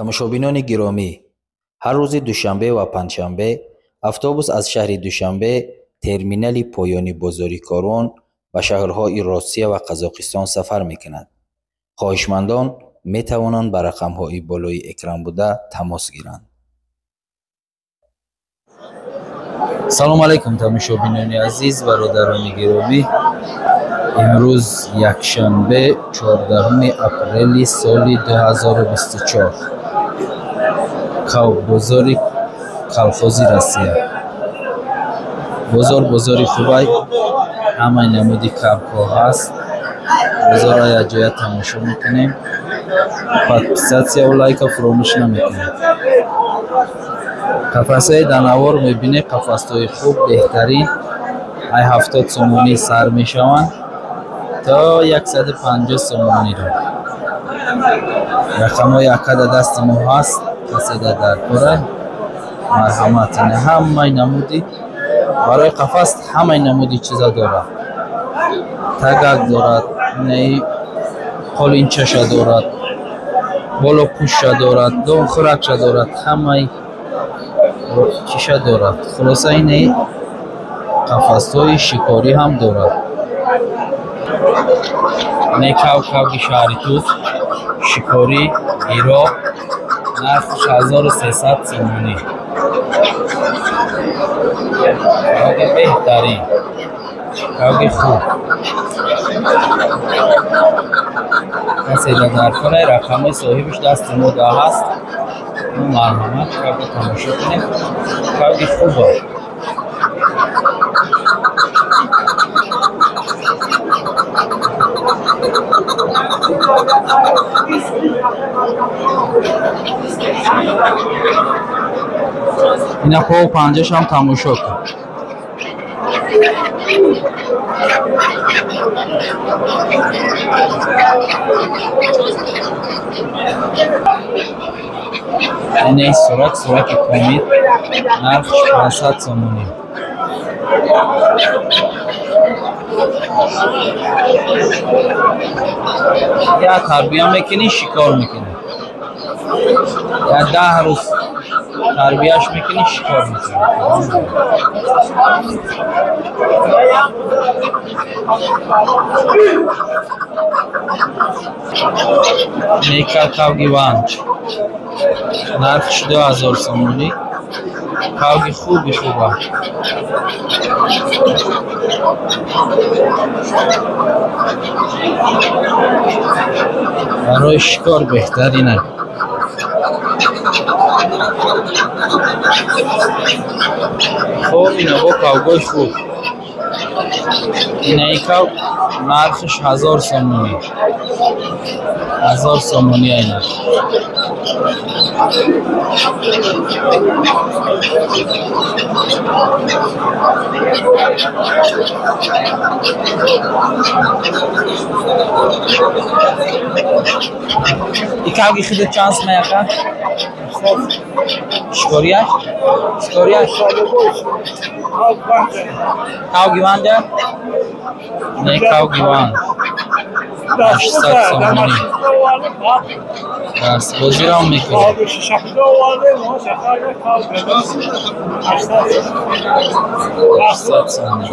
Тамошобинони гиромӣ, ҳар рӯзи душанбе ва панҷшанбе автобус аз шаҳри Душанбе, терминали поёни бозори Корвон ба шаҳрҳои Россия ва Қазоқистон сафар мекунад. Хоҳишмандон метавонанд ба рақамҳои болои экран буда тамос гиранд. Салом алайкум, тамошобинони азиз, бародарони гиромӣ. Имрӯз якшанбе, 14 апрели соли 2024. Бозори колхози Россия. Бозор бозори хубай, ҳамаи намуди кабкҳо ҳаст. Бозорро якҷоя тамошо мекунем. Подписатсияву лайка фуромӯш намекунем. Қафасҳои дар навор мебинед, қафасҳои хуб, беҳтарин. Ай 70 сомонӣ сар мешаванд то 150 сомониро. Рақамҳои ака дар дасти мо ҳаст, касе дар кора марҳамат. Ҳамаи намуди барои қафас ҳамаи намуди чиза дорад. Тагак дорад, инаи қолинчаша дорад, болопӯшша дорад, донхӯракша дорад, ҳамаи чиша дорад. Хулоса инаи қафасҳои шикорӣ ҳам дорад. Инаи кавкавги шаҳри Туз, шикорӣ, Ироқ, нархш 1300 сомонӣ. Кавги беҳтарин, кавги хуб. Касе дар кора рақамҳои соҳибаш дасти мо да ҳаст. Марҳамат, кавги тамошо кунед. Кавги хуба. Ина пову панҷашам тамошо кун. Инаи сурат, сурати Помир, нархш 500 сомонӣ. Я тарбия мекунӣ, шикор мекунӣ. Я 10 рӯз тарбияш мекунӣ, шикор мекунӣ. Нека кавги ванҷ, нархш 2000 сомонӣ. Кавги хуби хуба. Барои шикор беҳтарина. Хоб, ина бо кавгои хуб. Инаи кав нархш 1000 сомонӣ. 1000 сомонӣ айна. И кавги худо чанд сум яка? Шикорияш? Шикорияш? Кавги ванҷа? Не, кавги ванҷ. 800 сомонӣ. Дастбозирам мекунем. 800 сомонӣ.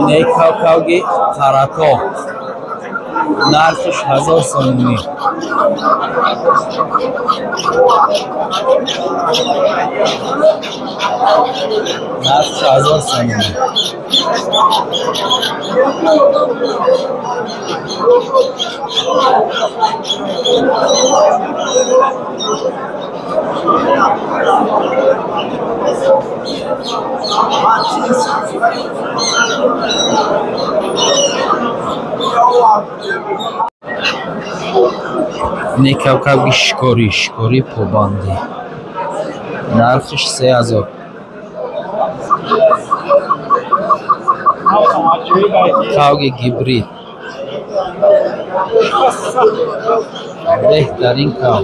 Не, кавкавги Қарато, нархш 1000 сомонӣ. Нархш 1000 сомонӣ. Не, кавкавги шикорӣ, шикорӣ побандӣ, нархш 3000. Кавги гибрид, беҳтарин кав.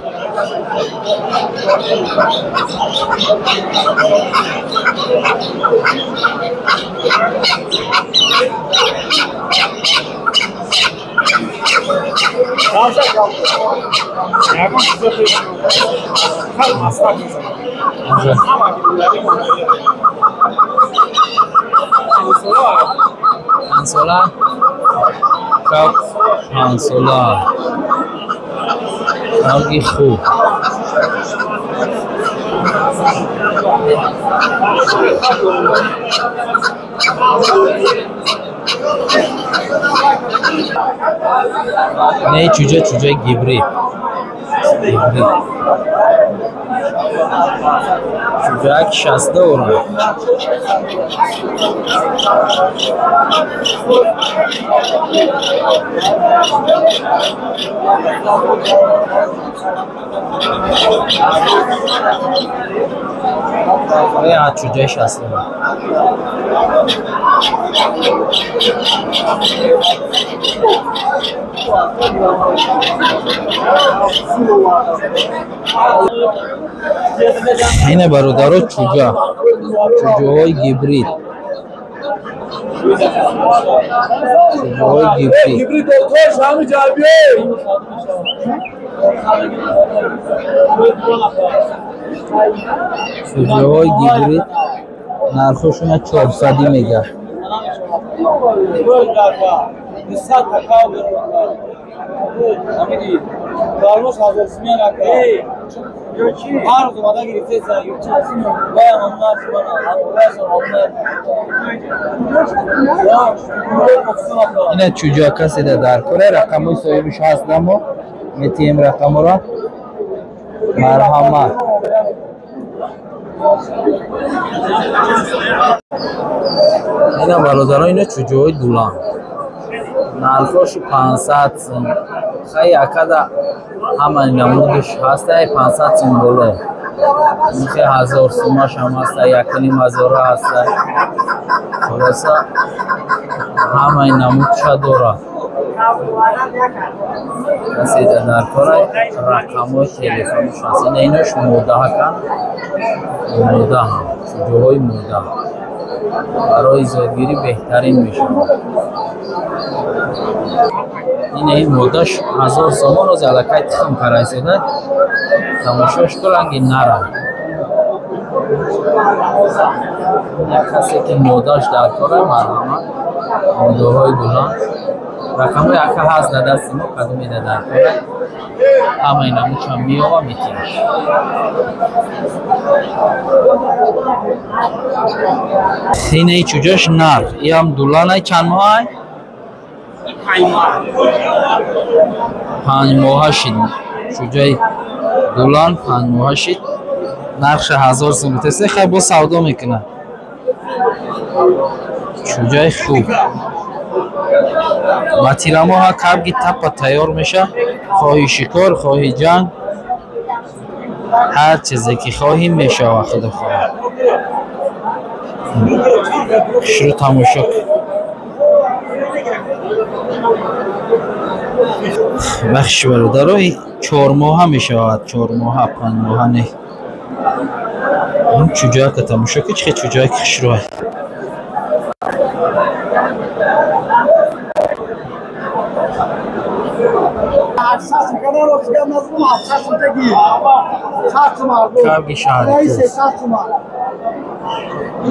Панҷсола, кабк панҷсола, кабки хуб. Не чӯҷа, чӯҷаи гибрид. Гибрид. Чӯҷаак 60 орам. Чӯҷаи 60 орам. Ина бародаро чӯҷа, чӯҷаҳои гибрид. Чӯҷаҳои гибрид. Чӯҷаҳои гибрид нархошона 400 мега. Ина чӯҷа касе дар кора рақамҳои соҳибаш ҳаст, намо метиҳем рақамҳоро. Марҳамат. Ина бародарон, ина чӯҷаҳои дулан. Нархошу 500 сум. Хай акада ҳама намудаш ҳаста, 500 сум боло. Михе 1000 сумаш ҳам ҳаста, 1500 ҳаста. Хулоса ҳамаи намудша дорад. Касе дар кора рақамҳои телефонаш ҳаст. Ина инош модаҳакан, модаҳам, чӯҷаҳои мода. Барои зодгирӣ беҳтарин мешавад. Ина ин модаш 1000 сомон оз аллакай тухм карайсода. Тамошош ку ранги нара. Як касе ки модаш дар кора, марҳамат. Модаҳои дулан. Рақамҳои ака ҳаст дар дасти мо, кадомеда дар кора. Ҳамаи намудшам меёва метиҳаш. Инаи чӯҷаш нар, иам дуланай чанд моҳай? 5 моҳа шид. Чӯҷаи дулан 5 моҳа шид. Нархша 1000 сум битесе, хай бо савдо мекунад. Чӯҷаи хуб. Ба тирамоҳа кабги таппа тайёр меша. Хоҳи шикор, хоҳи ҷанг, ҳар чизе ки хоҳӣ мешава, худо хоҳад. Хушрӯ тамошо кун. Бахши бародаро, 4 моҳа мешавад, 4 моҳа, 5 моҳа не. Ин чӯҷака тамошо кун, чӣ чӯҷаки хушрӯ. Кабги шаҳри Тӯс.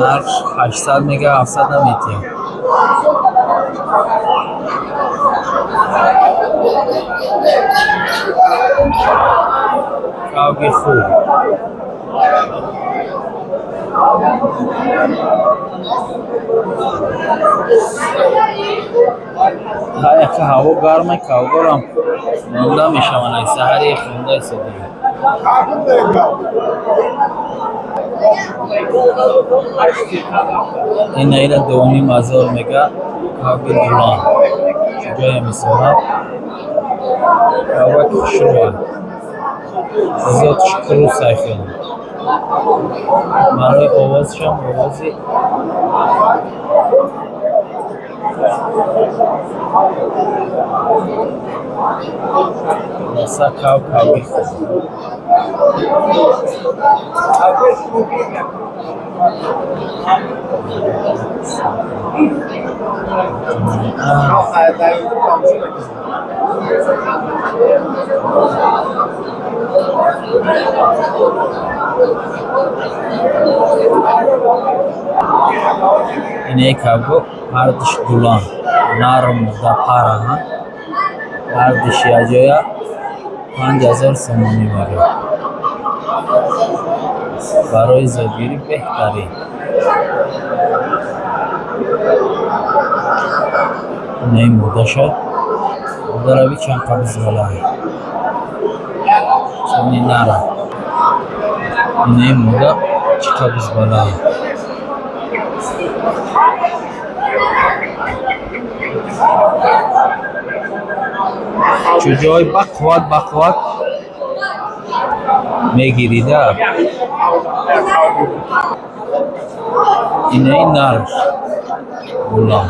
Нарх 800 мега, 700 наметиҳам. Кабги хуб. Яка ҳаво гармай, кавгорам монда мешаванд, ай саҳари хонда истодаем. Ина ира 2500 мега, кавги дулан. Чӯҷаи мисола. Каваки хушрӯа. Зотш крусай хеле. Барои овозшам овози Хулоса кав кавги хуб. Ине кабо ҳардуш гулан нарм да параҳан, ҳардуш якҷоя 5000 сомонӣ мегӯяд. Барои зодгирӣ беҳтарин. Инаи модаша модарави чанд қабз баланд чани нара. Инаи мода чӣ қабз баланд. Чӯҷаҳои бақувват бақувват мегирида. Инаи нар гулам.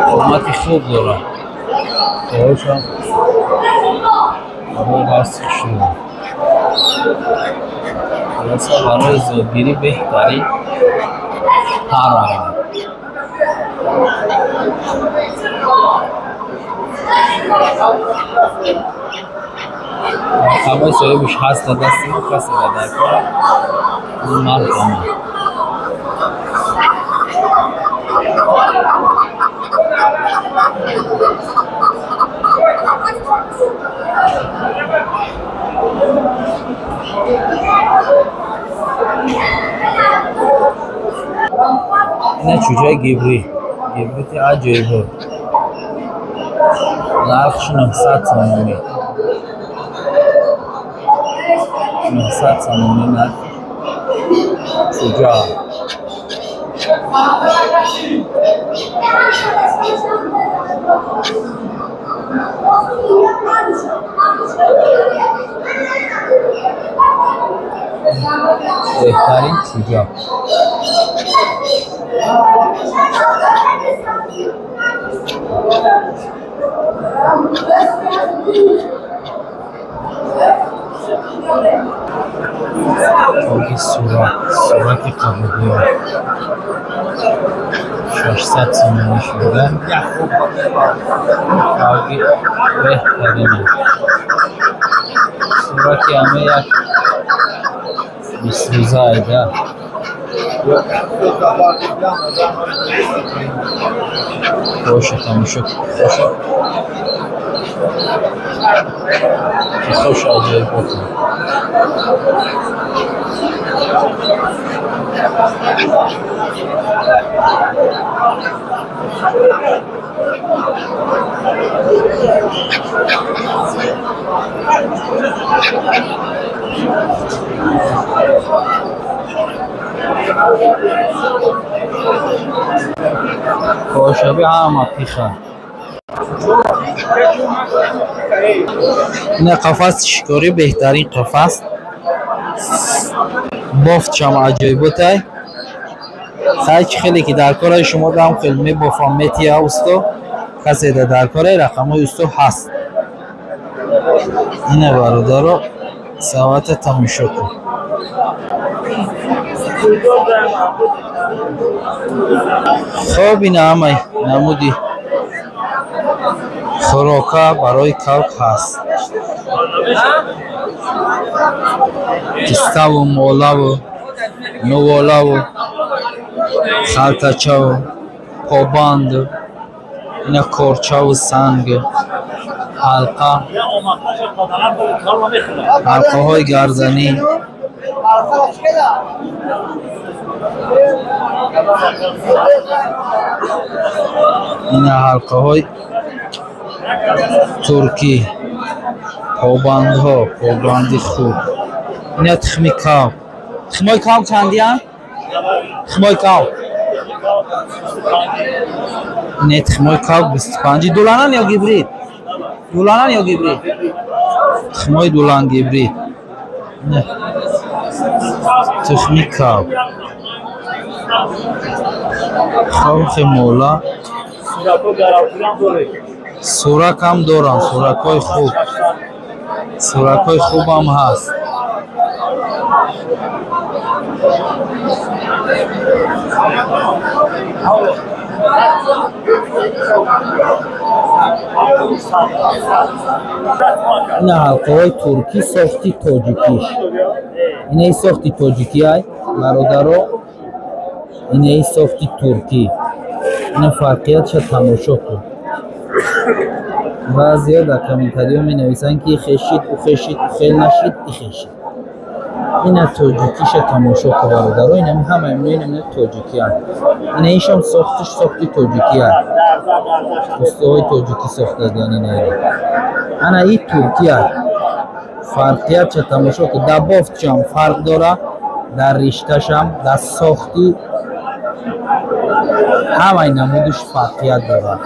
Қомати хуб дорад. Тоҳошам барои ҳасти хушрӯ. Хулоса барои зодгирӣ беҳтарин пара. Рақамҳои соҳибаш ҳаст дар дасти мо, касе дар кора марҳама. Ина чӯҷаи гибрид, гибриди аҷоибот. Нархш 900 сомонӣ. 900 сомонӣ нархи чӯҷа. Беҳтарин чӯҷа. Тоги сурат, сурати қабудиё 600 сомонӣ шуда. Тоги беҳтарина. Сурати ҳама як 20 рӯза айда. Боша тамошо боша. Хуш аҷоибот. Кошаби ҳама пиха. Ина қафаси шикорӣ беҳтарин қафас. Бофтшам аҷоиботай. Сай чӣ хеле ки дар кораи шумо дам хел мебофам метия усто. Касе дар кораи рақамҳои усто ҳаст. Ина бародаро савата тамошо кун. Хоб ина ҳамаи намуди хӯрока барои кавк ҳаст. Пиставу молаву нуволаву халтачаву побанду ина корчаву санг ҳалқа, ҳалқаҳои гарданӣ. Ина ҳалқаҳои туркӣ, побандҳо, побанди хуб. Ина тухми кав. Тухмои кав чандиянд? Тухмои кав. Не, тухмои кав 25. Дуланан ё гибрид? Дуланан ё гибрид? Тухмои дулан гибрид. Не. Тухми кав. Хавхи мола. Суракам дорам, суракҳои хуб. Суракҳои хубам ҳаст. Ина ҳалқаҳои туркӣ сохти тоҷикиш. Инаи сохти тоҷикиай, бародаро, инаи сохти туркӣ. Ина фарқиятша тамошо кун. Баъзеҳо дар комментариҳо менависанд, ки хешид, ӯ хешид, ӯ хел нашид, и хешид. Ина тоҷикиша тамошо кун, бародаро, инами ҳамаи инами тоҷикианд. Ина ишам сохтиш сохти тоҷикианд. Устоҳои тоҷикӣ сохтагианд инаро. Ана и туркия. Фарқиятша тамошо кун. Дар бофтшам фарқ дора, дар ришташам, дар сохти ҳамаи намудиш фарқият дорад.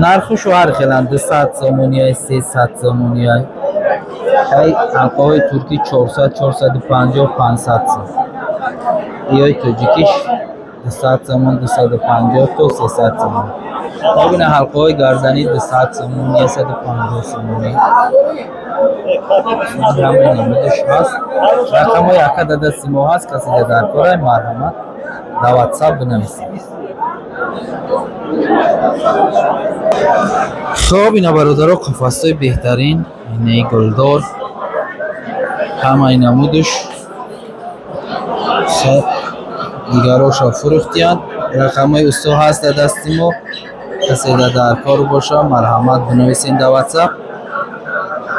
Нархушу ҳар хеланд, 200 сомониай, 300 сомониай. Ай ҳалқаҳои туркӣ 400, 450, 500 сом. Иёи тоҷикиш 200 сомон, 250 то 300 сомон. Бибина ҳалқаҳои гарданӣ 200 сомон, 150 сомонӣ. Ҳамаи намудиш ҳаст. Рақамҳои ака дар дасти мо ҳаст, касе дар корай марҳамат дар WhatsApp бинависед. Хоб, ина бародаро, қафасҳои беҳтарин, инаи гулдор, ҳамаи намудиш дигароша фурӯхтиянд. Рақамҳои усто ҳаст дар дасти мо, касе дар кор боша марҳамат бинависед дар WhatsApp.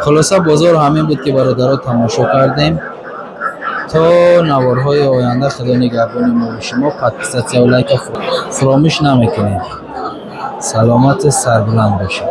Хулоса бозор ҳамин буд, ки бародаро тамошо кардем. То наворҳои оянда Худо нигаҳбони мо ва шумо. Подписатсия ва лайка фуромӯш намекунед. Саломату сарбуланд бошед.